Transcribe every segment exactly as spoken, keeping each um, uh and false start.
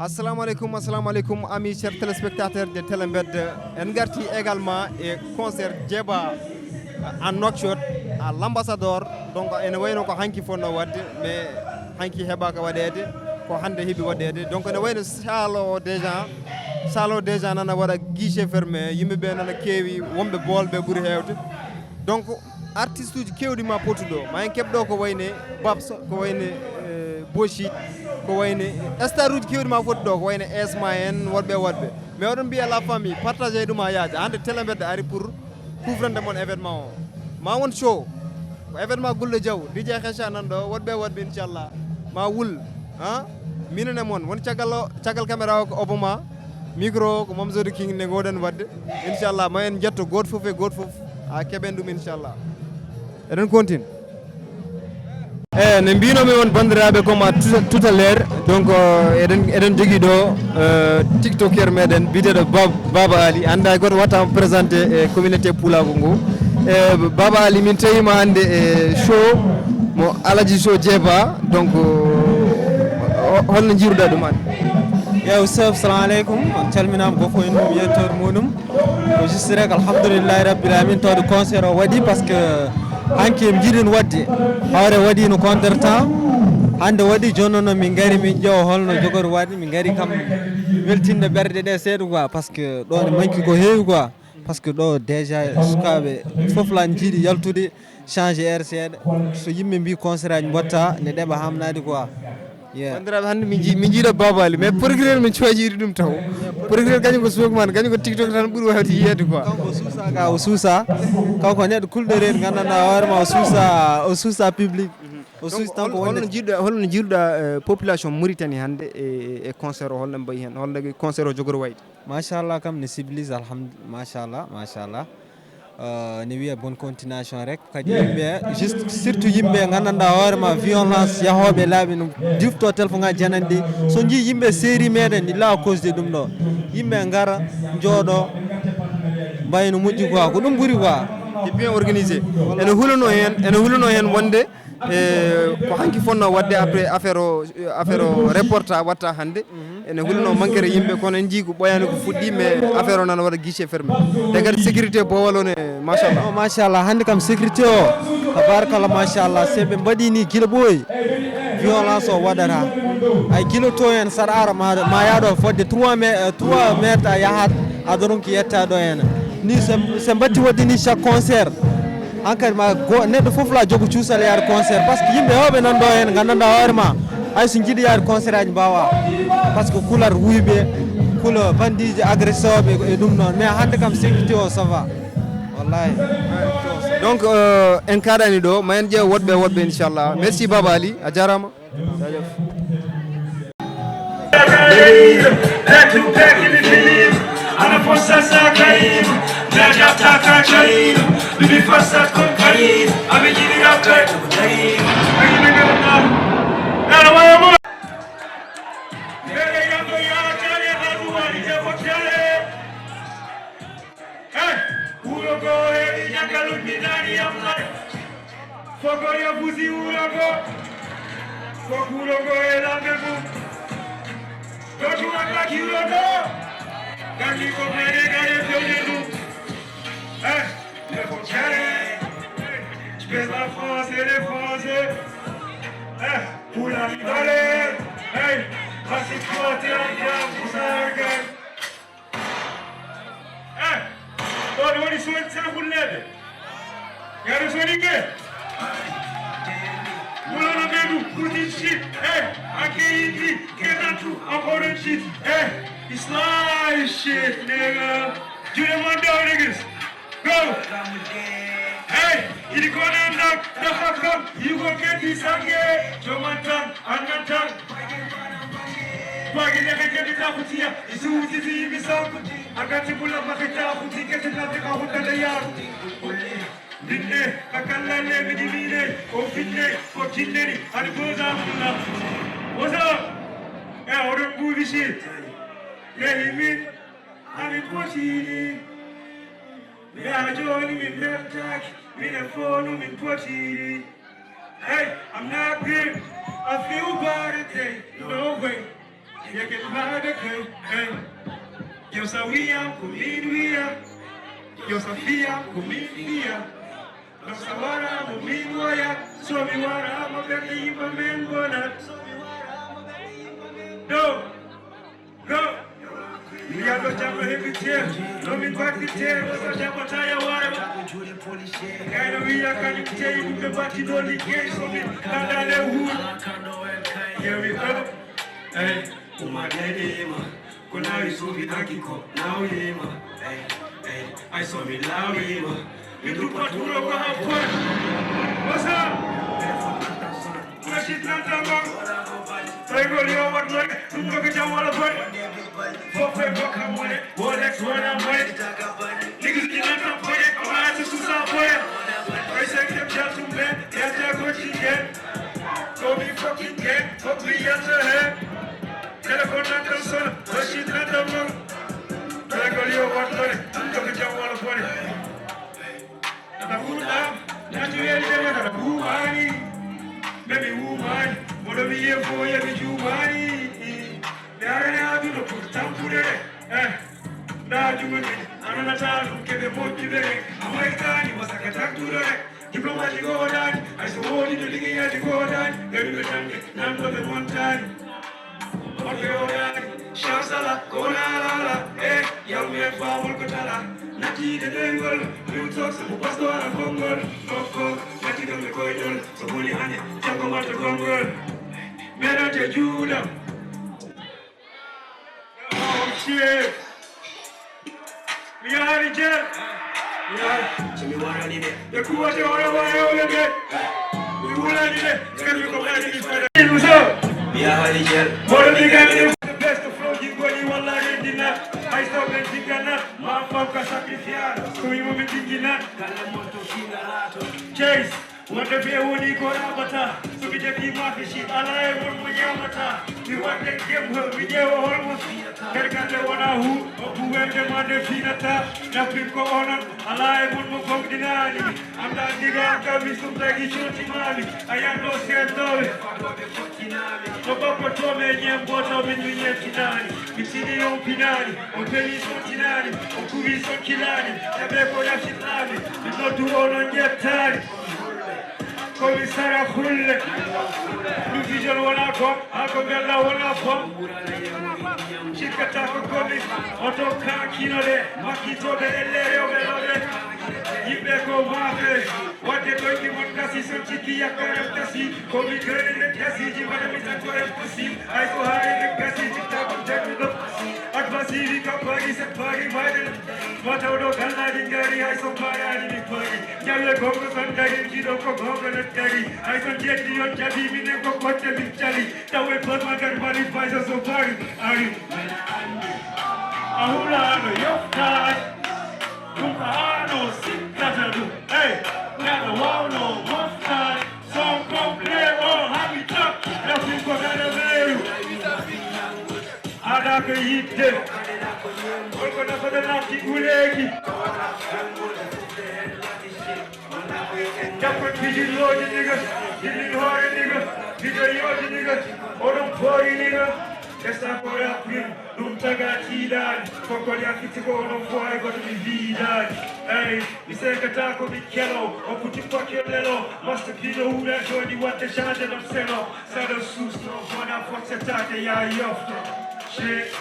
Assalamu aleykum, assalamu aleykum, amis chers téléspectateurs de Télé Mbed. En ngarti également e concert Jeeba en Nouakchott à l'Ambassador. Donc ene wayno ko hanki fonnoo waɗde, mais hanki heɓaaka waɗeede, ko hannde heɓi waɗeede. Donc ene wayno salle o déjà, salle o déjà nana waɗa guichet fermé, yimɓe ɓe nana keewi, wonɓe bool ɓe ɓuri heewde. Donc artiste uji keewɗi ma potu ɗo, ma en keɓ ɗo ko wayne Babs, ko wayne, eh, Bochit, ko wayne star uji keewɗi ma foti ɗo, ko wayne Esma en, woɗɓe e woɗɓe. Mais oɗon mbiya la famille, partagé ɗum ha yaaja. Hannde Télé Mbed ari pour couvrande mon événement o. Ma won show, ko événement Gulɗo Diaw, D J Kheucha nan ɗo, woɗɓe e woɗɓe, inchallah. Ma wul, ha? Minen e mon, won caggal o, caggal caméra o ko Obama, micro o ko Mamzodou King, ne ngoɗen waɗde. Inchallah, ma en jetto gooto fof e gooto fof, ha keɓen ɗum, inchallah. Eɗen continue. Eyi, no mbinomi on, banndiraaɓe, comme à tout, tout à l'heure, donc, euh, eɗen, eɗen jogii ɗo, euh, tiktoker meɗen biyeteeɗo Bab-, Baba Ali. Annda hay gooto watta mo présenté e communauté pulaagu ngu. E Baba Ali, min tawima hannde e show mo Alaji Show Jeeba. Donc, euh, o-, holno njiiruɗa ɗum hannde? Yo, Oustaz, salamu aleykum. On calminaama, gooto fof e mum yettoode muɗum. Ko juste rek, alhamdulillahi rabbil alamin, tawde concert o waɗi, parce que hanki en njiɗin waɗde, hawre waɗino contretemps, hannde waɗi, jooni noon min ngari min ƴeewa holno jogori waɗde, min ngari kam weltinde ɓerɗe ɗe seeɗa quoi, parce que ɗo ne manki ko heewi quoi, parce que ɗo déjà sukaaɓe fof lan njiɗi yaltude, change air seeɗa. So yimɓe mbi concert aji mbotta, ne ɗeɓa hamnade quoi. Yeah. Banndiraaɓe, hannde min nji-, min njiiɗo Baba Ali, mais procureur min coñiiɗo ɗum taw. Procureur kañum ko suuka man, kañum ko TikTok tan ɓuri waawde yiyeede quoi. Kanko o suusa ka, o suusa. Kanko neɗɗo kulɗo reedu, nganndanɗaa hoore ma, o suusa, o suusa public. O suusa tan ko wonde. Holno njiiɗuɗa, holno njiiɗuɗa, eh, population Mauritanie hannde e, e concert o, holno mbayi heen, holno concert o jogori wayde? Machallah, kam ne civilise, alhamdu-, machallah, machallah. Euh, ne wiya bonne continuation rek. Kadi yimɓe, juste, surtout yimɓe nganndanɗaa hoore ma, violence, yahooɓe laabi no difto téléphone ngaji janani ɗi. So njii yimɓe seeri meɗen, illa à cause de ɗum ɗo. Yimɓe ngara, njooɗo, mbayi no moƴƴi quoi. Ko ɗum ɓuri quoi. C'est bien organisé. Ene hulano heen, ene hulano heen wonde e ko hanki fonnoo waɗde après affaire o, affaire o reporta watta hannde. Ene hulno manquere yimɓe, kono en njii ko ɓooyaani ko fuɗɗi, mais affaire o nana waɗa guichet fermé. Te kadi sécurité boowal o ne, machallah. Oh, machallah, hannde kam sécurité o, tabarakalla, machallah, se ɓe mbaɗi ni gila ɓooyi, violence o waɗata. Ay gila to en saɗa ara ma, ma yaha ɗo fodde trois mètres, euh, trois mètres a yahat, a doron ki yetta ɗo en. Ni se, se mbatti waɗde ni chaque concert. Hankadi ma go-, neɗɗo fof la jogo cuusal yaade concert, parce que yimɓe heewɓe nan ɗo heen nganndanɗaa hoore ma, hay so njiɗi yaade concert aji mbaawa, parce que kulat wuyɓe, kula bandiiji, agressooɓe e ɗum noon, mais hannde kam sécurité o ça va, wallahi. Donc, euh, en kaaɗaani ɗo, ma en ƴeew woɗɓe e woɗɓe, inchallah. Merci Baba Ali, a jaaraama. Jaajëf. Fogoria fusi wuro ngo, ko wuro ngo e lamɓe mum. Ko tuma kaki wuro ngo, kaki ko mere gare fewde ɗum. Eh, le frontière, je vais en France et les Français. Eh, pour la liberté, hey, parce que toi, t'es un gars, vous savez que Eh, ɗo ɗo woni suwel sefulneede. Yaro soni ke. Mulono ɓeɗu, put this shit. Eh, I can't eat it. Get that too. I'm on that shit. Eh, it's live shit, nigga. You don't want to do this. Go. Hey, you gonna knock the fuck up. You gonna get this again. Don't want time. Anatan. Bagine ke ke bita kutia, isu uti si biso. Akati bula makita kuti ke ti na bika huta da ya. Binne, kakalla le bidi mine, o finne, o kinneri, ani boza mula. What's up? Eh, oron bubi shit. Yeah, you mean? Ani kotini. Ya joni min bertak, min a fonu min potiri. Hey, I'm not good. I feel bad today. No way. Yeke ɗumaade kay, ey. Yo sa wiyam ko min wiya. Yo sa fiyam ko min fiya. No sa wara mo min woya. So mi wara mo ɓerde yimɓe men bona. Do. Go. Mi yaɗo jamma heɓi teer. No mi mbaɗi teer. O sa jaɓata ya wara. Kayno wiya kañum teyi ɗum ɓe mbaɗti ɗo liggey. So min kandale huur. Here we go. Ey, uma deɗima. Ko nawi suufi ɗaki ko nawima. Ey, ey, ay so mi lawima. Mi duppa turo ko ha pon. What's up? Rashid Nantama. Tawi ko liyo watnore. Ɗum ɗo ko jam wala bone. Fof e bokka mone. Wolex wona mone. Niggas di nanta bone. Amara to susa bone. Ay sen kem jaltum ɓe. Yata ko jingen. Ko mi fucking gang. Fof mi yata he. Téléphone nan tan sona, machine nan tan non. Récolte yo wattore, ɗum ko jam wala fore. Ata huuɗa, nati weeli de mata huumaani. Memi huumaani, moɗo mi yefo yeɓi juumaani. Mi arani aduna pour tampude de. Eh, nda jungo ni, ananata ɗum keɓe moƴƴude de. Amaykani, wasaka takdude de. Diplomati ko wonani, hay so woni to liggeyaaji ko wonani, garuɓe tan ɓe nanɗo ɓe montani. Wonɓe wonani, chansala ko wona alala, e yawmi e fawol ko tala. Nattiide ɗoyngol, ɗum so so mo pasɗo ara konngol. Kokko, natti ɗum e koyɗol, so woni hande, janngo watta konngol. Meɗon te juuɗam. Oh, shit. Mi yaari jeel. Mi yaari. So mi warani de. Ɓe kuwate ora wa hewle de. Mi wulani de. Kadi ko ɓayde mi fada. Ɗum so. Mi yaari jeel. Moɗo mi gani. The best of flow, you go, you will learn it enough. I saw them think enough. My fuck a sacrifice. So you will be thinking that. Chase. Wonde ɓe woni ko rabata, so mi defi ma fishi, ala e mon mo ñamata. Mi waɗde jem hol, mi ƴeewa hol mo fiyata. Nder galle wona hu, o buwende ma nde finata. Nafin ko onon, ala e mon mo gomɗinaani. Am ɗa diga am kam mi sumtaki cotimami. A yanɗo seeɗɗoɓe. No bappa to me ñem boto min mi ñettinani. Mi sini on pinani, on peli son tinani, on kuwi son kilani. Tabe ko yafitani, mi noddu onon ñettani. Komi sara hulle. Ɗum fijol wona ko, haa ko mbella wona ko. Cikkata ko komi, oto ka kino de, makkitoɓe e leeyoɓe ɗo de. Yimɓe ko maafe, wadde ɗoyki mon gasi, son cikki yakka ref gasi. Komi gani ref gasiji, mbaɗa mi tan ko ref gasi. Ay ko haare ref gasi, citta ko jaggi ɗo. Ak basiri ka pari, se pari mayde. Mataw ɗo galladi ngari, ay so parani mi pari. Jalle gongo son dari, jiɗo ko gongo na dari. Ay son jeddi yon jabi, minen ko kotte min cali. Tawe bol magar mari, fayso so pari, ari. A hulaano yoftaade, ɗum ko aan o sikkata ɗum. Ey, neɗɗo waawno moftaade, son complet o haɓi tokki, rafin ko gaɗa weeru. Haɗa ko yiɗde, holko nafata nafti guleeki. Jappon fijirlooji ndiga, jillin hoore ndiga, bidoyooji ndiga, oɗon poori ndiga. Esta ko rap min, ɗum taga tiiɗaani. Kokkol yakkiti ko onon fof hay goto mi wiidaani. Ey, mi seekata ko mi kelo, o kuti kokke lelo. Master Pido huɗa joni wadde changé ɗon seno. Saɗa suusno, wona fof settaade ya yofto. Shit.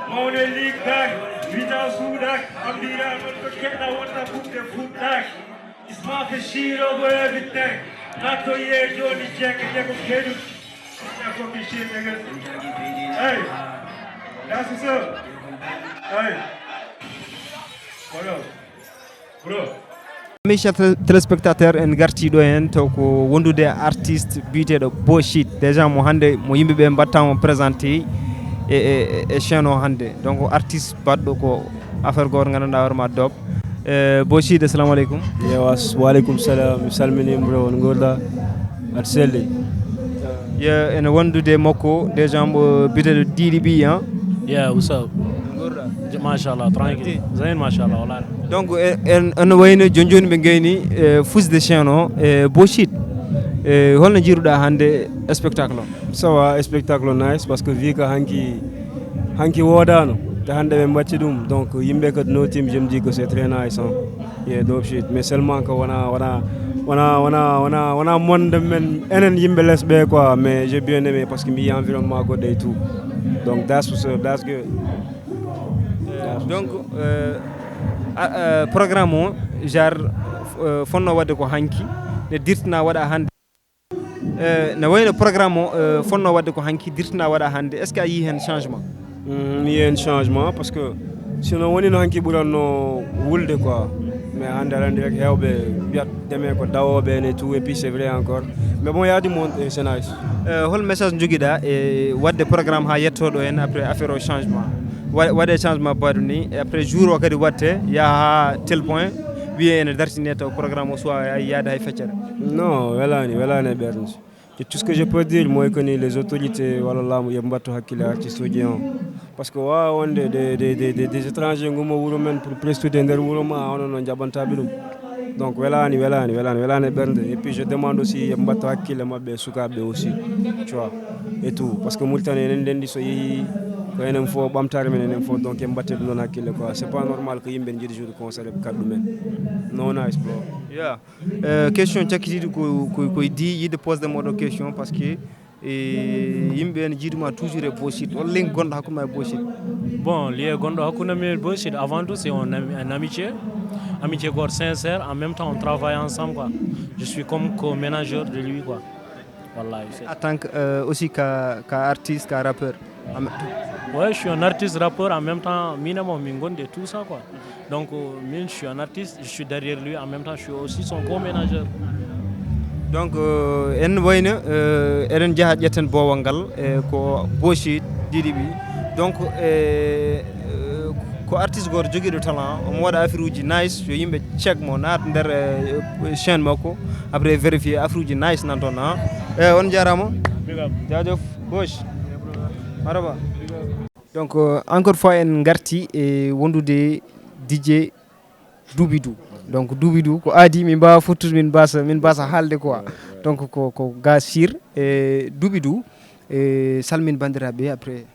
Mawne liggaaki, wita suuɗaaki, ambiraa non ko keɗɗa wonta bumɗe fuɗɗaaki. Isma fe shiiro go everything. Natto ye jooni jeeke ye ko kedu. Ina ko mi shit niggas. Hey, that's what's up. Hey, what up? Bro. Amis chers tél- téléspectateurs, en garti ɗo heen to ko wondude artiste biyeteeɗo Boshit, déjà mo hannde mo yimɓe ɓe mbaɗtaama présenté e, e, e chaîne o hannde. Donc artiste baɗɗo ko affaire gooto nganndanɗaa hoore ma doob. Eh, Boshit, assalamu aleykum. Yewas, waleykum salam. Mi salmini bro, on ngorda. Aɗa selli. Ye ene wondude makko déjà mbo biyeteeɗo D D B, hein? Yeah, what's up? Machallah, tranquille. Zain, machallah, wala. Donc e- en ene wayno joni joni ɓe gayni, eh, fusde chaîne o, eh, Boshit. E holno jiiruɗa hannde spectacle o? Ça va, spectacle nice, parce que vu que hanki hanki woodano, te hannde ɓe mbatti ɗum, donc yimɓe kadi no team, je me dis que c'est très nice, hein. Yeah, dope shit. Mais seulement que wona wona wona wona wona wona monde men enen yimɓe les ɓe quoi, mais j'ai bien aimé parce que mbi environnement goɗɗo et tout. Donc that's what's up, that's good. Donc euh, a- euh, programme o genre euh, fonno wadde ko hanki, nde dirtina waɗa hannde. Euh, ne wayno programme o euh, fonno wadde ko hanki, dirtina waɗa hannde, est ce que a yii heen changement? Mm, mi yii heen changement parce que sinon woni no hanki ɓuranno wulde quoi. Mais hannde aɗa anndi rek, heewɓe mbiyat deme ko dawooɓe en et tout, et puis c'est vrai encore. Mais bon, y a du monde et c'est nice. Euh, hol message jogiɗa e wadde programme ha yettoɗo en après affaire o changement? Wa- waɗe changement baɗu ni, et après jour o kadi watte yaha ha tel point wiye ene dartine taw programme o suwa ay yaade hay feccere? Non, welani welani e ɓernde. Et tout ce que je peux dire, moi, que ni les autorités walla laamu yo mbattu hakkille artiste uji on. Parce que wawa wonde des des des des des étrangers ngummo wuro men pour prestude nder wuro ma, hono no jaɓantaɓe ɗum. Donc welani welani welani welani e ɓernde. Et puis je demande aussi yo mbattu hakkille maɓɓe e sukaɓe aussi, tu vois, et tout. Parce que Mauritanie enen ndendi so yeehi ko enen fof ɓamtare men enen fof, donc en mbatte ɗum ɗon hakkille quoi. C'est pas normal que yimɓe ne jiiɗi jouer concert ɓe kaɗɗumen. No nice, bro. Yeah. Euh, question cakkitiiɗo ko ko- koye di yiɗde posde moɗo question parce que e yimɓe ene jiiduma toujours e bosit, hol link gonɗo hakkude ma e bosit? Bon, lié gonɗo hakkunde mi e bosit, avant tout c'est un, ami- un amitié, amitié gore sincère, en même temps on travaille ensemble quoi. Je suis comme co-manager de lui quoi. Wallahi c'est En tant que euh, aussi ka, ka artiste, ka rappeur. Am- Ouais, je suis un artiste rappeur, en même temps min e mo min gondi e tout ça quoi. Donc euh, min je suis un artiste, je suis derrière lui, en même temps je suis aussi son co-manager. Donc euh, en wayno euh, eɗen jaaha ƴetten boowal ngal e ko boosi didiɓi. Donc e euh, ko artiste goto jogiiɗo talent, omo waɗa affaire uji nice, yo yimɓe check mo, naata nder euh, chaîne makko, après vérifier affaire uji nice nan toon. Ha e on jarama. Jaajëf. Bosh. Maraba. Donc euh, encore fois en garti e wondude DJ Doobidou. Donc Doobidou ko aadi min mbawa fottude, min mbasa min mbasa haalde quoi. Donc ko ko ga sir e Doobidou e salmin bandiraɓe après.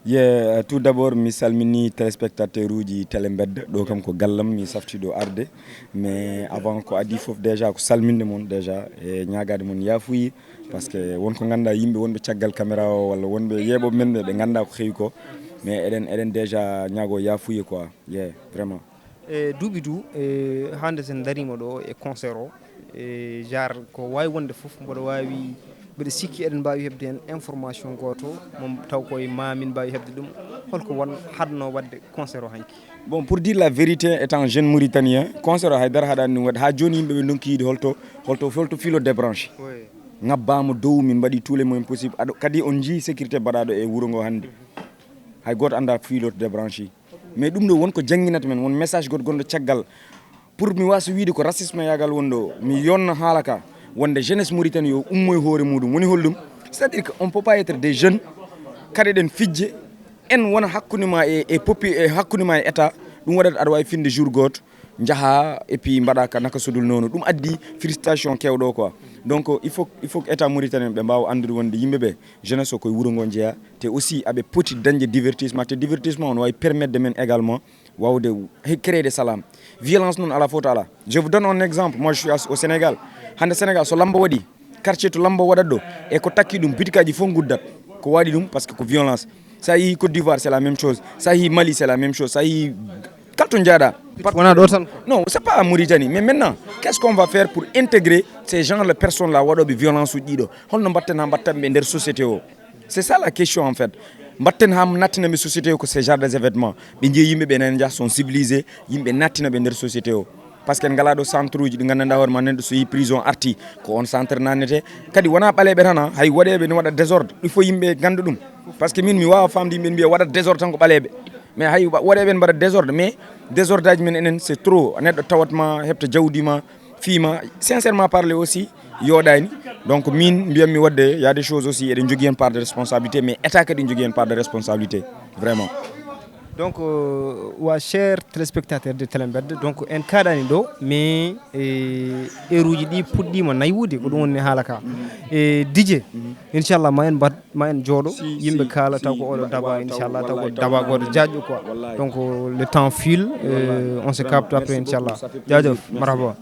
Ye tout d'abord mi salmini téléspectateur uji télé mbedda, ɗo kam ko gallam mi safti ɗo arde. Mais avant ko adi foof déjà ko salminde mon déjà e ñagade mon yafuyi, parce que won ko ganda yimɓe wonɓe caggal caméra o walla wonɓe yeeɓoɓe men ɓe ɓe ganda ko heewi ko. Mais eɗen eɗen déjà ñaago yafuye quoi. Ye vraiment. E Doobidou e hande sen darima ɗo e concert o e genre ko wawi wonde foof mboɗo wawi mbeɗa sikki eɗen mbawi hebde hen information goto mo taw koye ma min mbawi hebde ɗum, holko won hadno wadde concert o hanki? Bon, pour dire la vérité, étant jeune mauritanien, concert o haydara haɗani ɗum waɗde ha joni yimɓe ɓe donki yiide holto holto holto filo débranché. Ngabbama dow min mbaɗi tous les moyens possible aɗo kadi on jii sécurité mbaɗaɗo e wuuro ngo hannde. Hay goto anda filo débranché. Mais ɗum ɗo won ko jannginata men, won message goto gonɗo caggal. Pour mi wasa wiide ko racisme yagal wonɗo, mi yonna haala ka wonde jeunesse Mauritanie yo ummo e hoore muɗum. Woni holɗum? C'est à dire que on peut pas être des jeunes kadi eɗen fijje en wona hakkunde ma e e popi e hakkunde ma e état. Ɗum waɗata aɗa wawi finde jour goto jaha et puis mbaɗa ka naka sudul noonu, ɗum addi frustration kewɗo quoi. Donc il faut il faut que état mauritanien ɓe mbawa andude wonde yimɓe ɓe jeunesse o koye wuuro ngo jeeya, te aussi aɓe poti dañde divertissement, te divertissement on wawi permettre men également wawde créer de salam. Violence noon ala fota ala. Je vous donne un exemple, moi je suis au Sénégal. Hande Sénégal so lambo waɗi, quartier to lambo waɗat ɗo e ko takki ɗum, bitikaji fof guddat. Ko waɗi ɗum parce que ko violence. Sa yeehi Côte d'Ivoire c'est la même chose, sa yeehi Mali c'est la même chose, sa yeehi kalto jaaɗa. Wona ɗo tan. Non, c'est pas en Mauritanie, mais maintenant qu'est-ce qu'on va faire pour intégrer ces gens de personnes là waɗoɓe violence uji ɗiɗo? Holno mbatten ha mbattanɓe nder société o? C'est ça la question en fait. Mbatten ha nattina ɓe société o ko ce genre des événements. Ɓe jeeyi yimɓe ɓe nana jaa sont civilisés, yimɓe nattina ɓe nder société o. Parce que en ngala ɗo centre uji ɗi gandanɗa hoore ma nanɗo so yi prison arti ko on centre nannete. Kadi wona ɓaleɓe tan, hay waɗeɓe ne waɗa désordre, il faut yimɓe ganda ɗum. Parce que min mi wawa famde yimɓe mbiya waɗat désordre tan ko ɓaleɓe. Mais hay waɗeɓe ne mbaɗa désordre, mais désordre aji men enen c'est trop. Neɗɗo tawat ma heɓta jawdi ma, fiima. Sincèrement parler aussi yoɗani. Donc min mbiyammi wadde y a des choses aussi eɗen jogui hen part de responsabilité, mais état kadi ne jogui hen part de responsabilité. Vraiment. Donc, euh, wa cher téléspectateur de Telembed, donc en kaɗani ɗo, mais e heure uji ɗi puɗɗima naywude, ko ɗum woni haala ka. E Didier, inchallah ma en mbat ma en jooɗo, yimɓe kaala taw ko oɗo daba, inchallah taw ko daba goɗo jaajɗo quoi. Donc le temps file, euh, on se capte après, inchallah. Jaajëf, marhaba.